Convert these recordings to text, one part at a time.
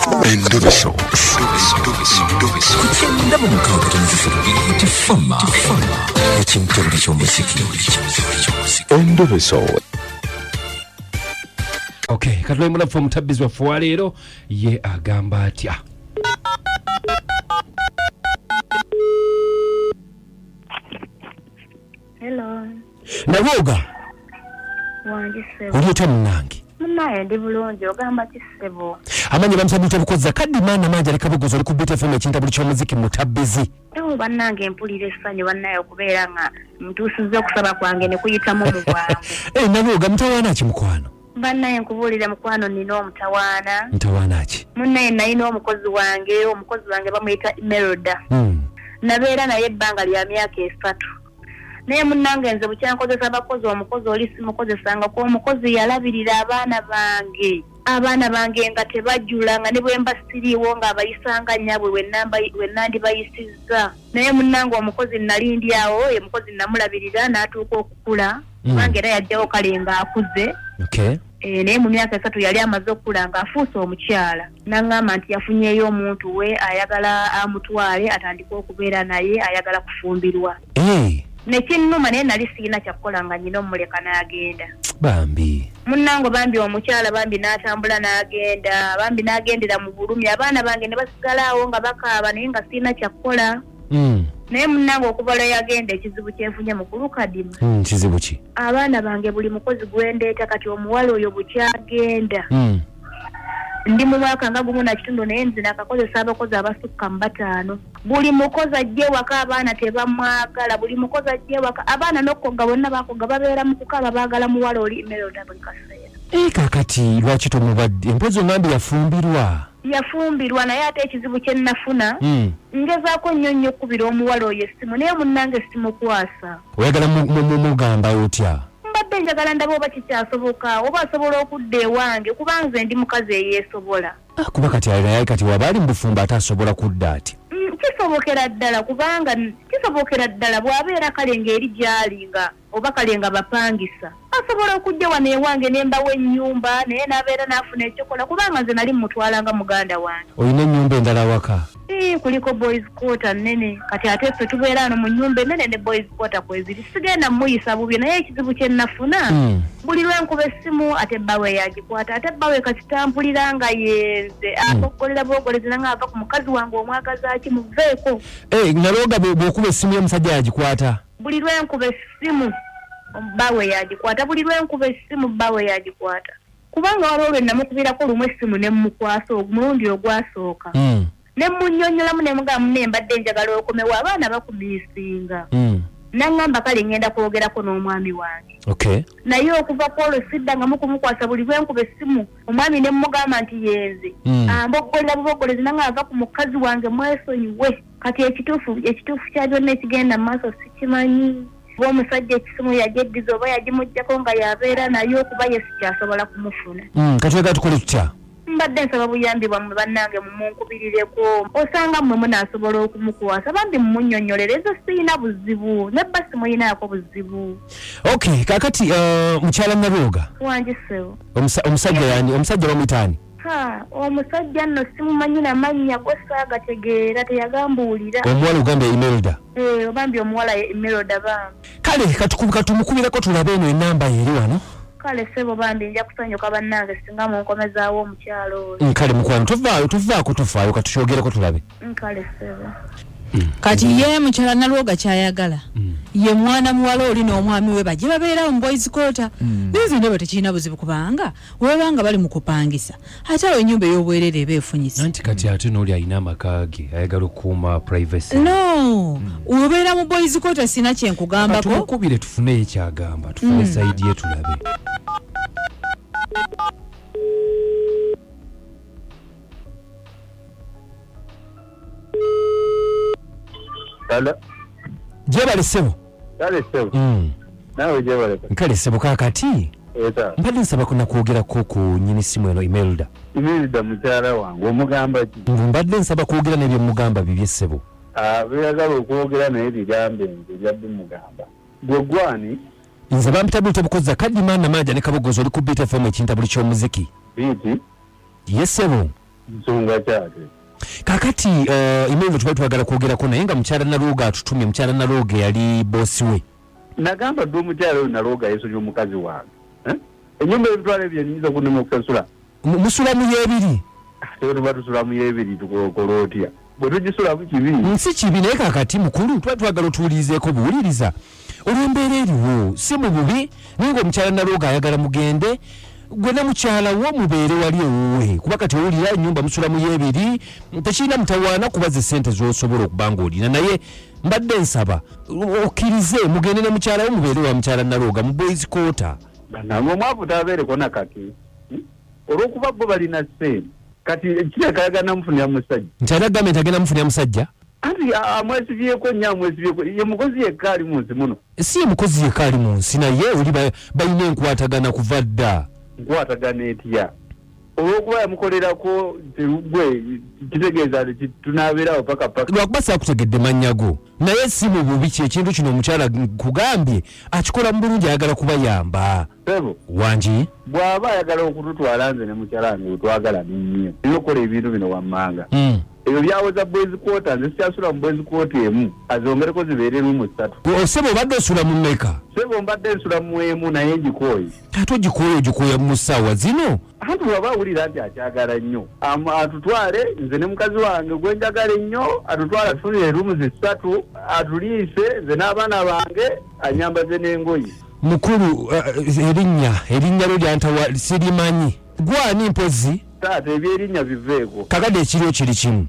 Endobeso. Ku kyenda mu mukaaga tono ssatu Tifama ekintabuli ky'omuziki. Endobeso. Okay, katulabe mulaffe omutabbizi waffe wa leero ye agamba atya. Hello. Nalwoga. Wangi ssebo. Oli otya munnange? Munnaye ndi bulungi, ogamba ki ssebo? Amannya bamusabye bukozza kaddi maana mangi ali kabuguzi oli ku Beat FM ekintabuli ky'omuziki mutabbizi. Ewo bannange mpulira essanyu bannaye okubeera nga ntuusizza okusaba kwange ne kuyitamu mu bwangu. Eh, Nalwoga mutawaana ki mukwano? Bannaye nkubuulire mukwano nnina omutawaana. Mutawaana ki? Munnaye nalina omukozi wange, omukozi wange bamuyita Imelda. Nabeera naye ebbanga lya myaka 3. Naye munnange nze bukyankozesa bakozi omukozi oli simukozesangako, omukozi yalabirira abaana bange. Abaana bange nga tebajula, nga ne bwe mba siriiwo ng'abayisanga nnyabwe we nandibayisizza. Naye munnange omukozi nali ndi awo, ye mukozi namulabirira n'atuuka okukula, kubanga era yajjawo kale ng'akuze. Naye mu myaka 3 yali amaze okukula ng'afuuse omukyala. N'aŋŋamba nti yafunyeeyo omuntu we ayagala amutwale atandike okubeera naye, ayagala kufumbirwa. Ne kinnuma naye nali sirina kyakukola nga nnyina omuleka n'agenda. Bambi. Munnange bambi omukyala bambi n'atambula n'agenda, bambi n'agendera mu bulumi, abaana bange ne basigala awo nga bakaaba naye nga sirina kyakukola. Naye munnange okuva lwe yagenda ekizibu kyenfunye mukulu Kadimu. Kizibu ki? Abaana bange buli mukozi gwe ndeeta kati omuwala oyo bukyagenda. Ndi mu mwaka nga gumu na kitundu naye nze nakakozesa abakozi abasukka mu 5. Buli mukozi ajja ewaka abaana tebamwagala, buli mukozi ajja ewaka abaana n'okukogga bonna bakogga babeera mu kukaaba baagala muwala oli Imelda buli kaseera. Kaakati lwaki tomubadde? Mpozi ongambye yafumbirwa. Yafumbirwa naye ate ekizibu kye nnafuna, ngezaako nnyo nnyo okukubira omuwala oyo essimu naye munnange simukwasa. Oyagala mugamba otya? Mbadde njagala ndaba oba kikyasoboka, oba asobola okudda ewange kuba nze ndi mukazi eyeesobola. Kuba kati naye kati waba ali mu bufumbo ate asobola kudda ati? Kisobokera ddala kubanga kisobokera ddala bw'abeera kale ng'eri gy'ali nga oba kale nga bapangisa. Asobola okujja wano ewange ne mbawa ennyumba naye n'abeera n'afuna ekyokola kubanga nze nali mmutwala nga muganda wange. Olina ennyumba endala awaka? Kuliko boys quarter nnene kati ate ffe tubeera wano mu nnyumba ennene ne boys quarter kweziri. Sigenda mmuyisa bubi naye ekizibu kye nnafuna, buli lwe nkuba essimu ate bbawe yagikwata, ate bbawe kasita mpulira nga yenze aboggolera bwogolezi nange ava ku mukazi wange omwagaza ki muveeko. Nalwoga bw'okuba essimu y'omusajja yagikwata? Buli lwe nkuba essimu bbawe yagikwata, buli lwe nkuba essimu bbawe yagikwata. Kubanga waliwo lwe namukubirako lumu essimu ne mmukwasa omulundi ogwasooka. Ne mmunnyonnyolamu ne mugamba munne mbadde njagala okomewo abaana bakumiisinga. N'aŋŋamba kale ŋŋenda kwogerako n'omwami wange. Naye okuva ku olwo siddangamu kumukwasa buli lwe nkuba essimu omwami ne mmugamba nti yenze. Amboggolera buboggolezi nange ava ku mukazi wange mwesonyiwe. Kati ekituufu kya byonna ekigenda mu maaso sikimanyi. Oba omusajja ekisimu yagyeddiza oba yagimuggyako nga yabeera naye okuba ye sikyasobola kumufuna. Kati oyagala tukole tutya? Mbadde nsaba buyambi bwammwe bannange mumunkubirireko. Osanga mmwe munaasobola okumukwasa bambi mumunnyonnyolere nze sirina buzibu ne bba simuyinaako buzibu. Okay, kaakati mukyala Nalwoga. Wangi ssebo. Omusajja yani, omusajja bamuyita ani? Ha, omusajja nno simumanyi na mannya go saagategeera teyagambuulira. Omuwala ogambye Imelda? Bambi omuwala ye Imelda bambi. Kale katumukubireko tulabe eno ennamba ye eri wano. Kale ssebo bambi nja kusanyuka bannange singa munkomezaawo omukyala oyo. Kale mukwano tuvaayo, tufaayo katukyogereko tulabe. Kale ssebo. Kati ye mukyala Nalwoga kyayagala ye mwana muwala oli n'omwami we bajje babeerawo mu boys quarter. Nze ndaba tekirina buzibu kubanga webanga bali mu kupangisa ate awo ennyumba ey'obwereere eba efunyisa. Anti kati ate n'oli alina amaka ge ayagala okukuuma privacy. No, obeera mu boys quarter sina kye nkugambako. Tumukubire tufuneyo kyagamba, tufune side ye tulabe. Hello. Gyebale ssebo. Kale ssebo. Naawe gyebale. Kale ssebo kaakati. Eta. Mbadde nsaba kunakwogerako ku nnyini ssimu eno Imelda. Imelda mukyala wange omugamba ki? Mbadde nsaba kwogera n'ebyo mugamba bibye ssebo. Byeyagala okwogera naye bigambe nze bya bimugamba. Gwe gwani? Nze bampita Bill Tebukozza Kadima Namanja ne Kabogoza oli ku Beat FM ekintabuli ky'omuziki. Beat? Ye ssebo. Nsonga kyate. Kakati Imelda tubadde twagala kwogerako naye nga mukyala Nalwoga atutumye. Mukyala Nalwoga yali boosi we. Nagamba dde omukyala oyo Nalwoga yesonyiwa omukazi wange. Eh? Ennyumba ebitwalo ebyo nyinza okunema okusasula. Musula mu y'ebiri? Ate tuba tusula mu y'ebiri tukola otya? Bwe tugisulamu kibi. Nsi kibi naye kakati mukulu tuba twagala otuwulirizeeko buwuliriza olw'embeera eriwo si mu bubi naye ng'omukyala Nalwoga ayagala mugende gwe ne mukyala wo mubeere wali ewuwe kuba kati owulira ennyumba musula mu y'ebiri tekirina mutawaana kuba ze ssente z'osobola okuba ng'olina naye mbadde nsaba okkirize mugende ne mukyala wo mubeere wa mukyala Nalwoga mu boys quarter. Bannange omwavu taabeereko na kati Olw'okuba bo balina ssente kati kirabika ayagala namufunira musajja. Nti ani agambye nti agenda mufunira musajja? Anti amwesibyeko nnyo amwesibyeko ye mukozi yekka ali mu nsi muno. Si ye mukozi yekka ali mu nsi naye oli balina enkwatagana kuva dda. Nkwatagana etya? Olw'okuba yamukolerako gwe kitegeeza nti tunaabeerawo paka paka. Lwakuba saakutegedde mannya go naye si mu bubi kye kintu kino omukyala nkugambye akikola mu bulungi ayagala kubayamba. Ssebo. Wangi. Bw'aba ayagala okututwala nze ne mukyala wange gwe twagala ennyo nina okukola ebintu bino wammanga. Ebyo by'awoza boys quarter nze sikyasula mu boys quarter emu azongereko zibeere ruumu ssatu. Ssebo obadde osula mu mmeka? Ssebo mbadde nsula mu emu naye ngikooye. Ate ogikooye ogikooya mu ssaawa zino? Anti bw'aba awulira nti akyagala nnyo atutwale nze ne mukazi wange gwe njagala ennyo atutwale atufunire rooms ssatu atuliise nze n'abaana bange anyambaze n'engoye. Mukulu erinnya erinnya lyo lyantawa sirimanyi. Gwe ani mpozzi? Taata eby'erinnya biveeko. Kakati ekiriwo kiri kimu.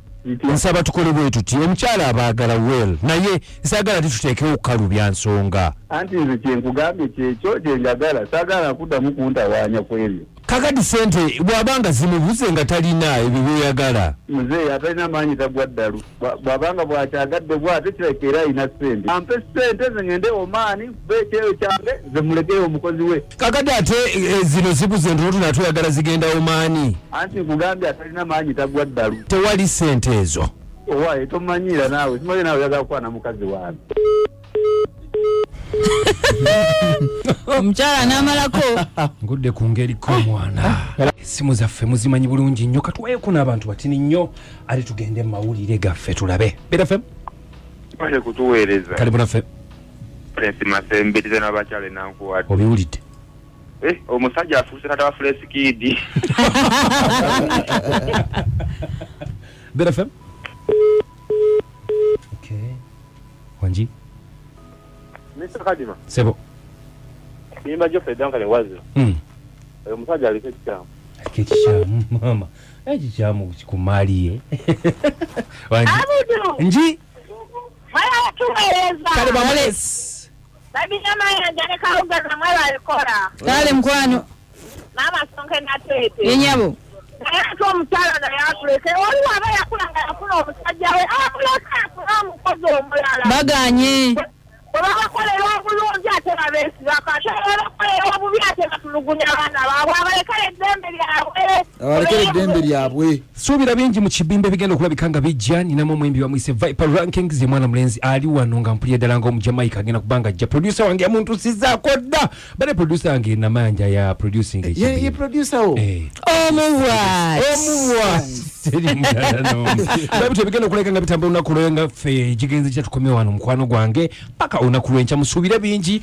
Nsaba tukole bwetuti omukyala abaagala well naye saagala ate tuteekewo kukalubya nsonga. Anti nze kyenkugambye kyekyo kyenjagala saagala kuddamu kuntawaanya kwebyo. Kakati sente bwaba nga zimubuze nga talina ebyo byoyagala. Muzeeyi atalina maanyi tagwa ddalu. Bwaba nga bwakyagadde bwatyo kirabika era alina sente. Ampe sente nze ngende e Oman nkube ekyeyo kyange nze mulekeyo omukozi we. Kakati ate zino zibuze ntonotono ate oyagala zigenda Oman. Anti nkugambye atalina maanyi tagwa ddalu. Tewali sente ezo. Owaye tomanyiira naawe simanyi naawe oyagala kukwana mukazi wange. Omukyala n'amalako. Ngudde ku ngeri ko omwana. Essimu zaffe muzimanyi bulungi nnyo katuweeko n'abantu batini nnyo ate tugende mu mawulire gaffe tulabe. Beera FM. Mwebale kutuweereza. Kale munaffe. Prince Masemberize n'abakyala enankuwadde. Obiwulidde. Eh, omusajja afuuse taata wa Fresh Kid. Beera FM. Okay. Wangi. Mr. Kadima. Sebo. Simba Geoffrey Duncan Wazira. Oyo omusajja aliko ekikyamu. Aliko ekikyamu maama. Ekikyamu ku maali ye. Wangi. Abudu. Nji. Mwebale tuweereza. Kale bamales. Babina Mayanja ne Kalugaza mwebale kola. Kale mukwano. Maama Sonke Nateete. Ye nyabo. Naye ate omukyala naye atuleke oli waba yakula nga yafuna omusajja we amuleke afune omukozi omulala. Baganye. Bwe babakolera obulungi ate babeesibako ate bwe babakolera obubi ate batulugunya abaana baabwe abalekere eddembe lyabwe. Abalekere eddembe lyabwe. Suubira bingi mu kibimba ebigenda okulabika nga bijja. Ninamu omuyimbi bamuyise Viper Rankings, ye mwana mulenzi ali wano nga mpulira ddala nga Omujamaica agenda kuba nga ajja. Producer wange yamuntusizaako dda. Bale producer wange Namayanja ya producing Ye, ye producer wo. Eh. Omuwa. Omuwa. Teri mulala n'omu. Babito ebigenda okulabika nga bitambula olunaku lwe nga ffe ekigenzi kya tukomye wano mukwano gwange paka olunaku lw'enkya musuubire bingi.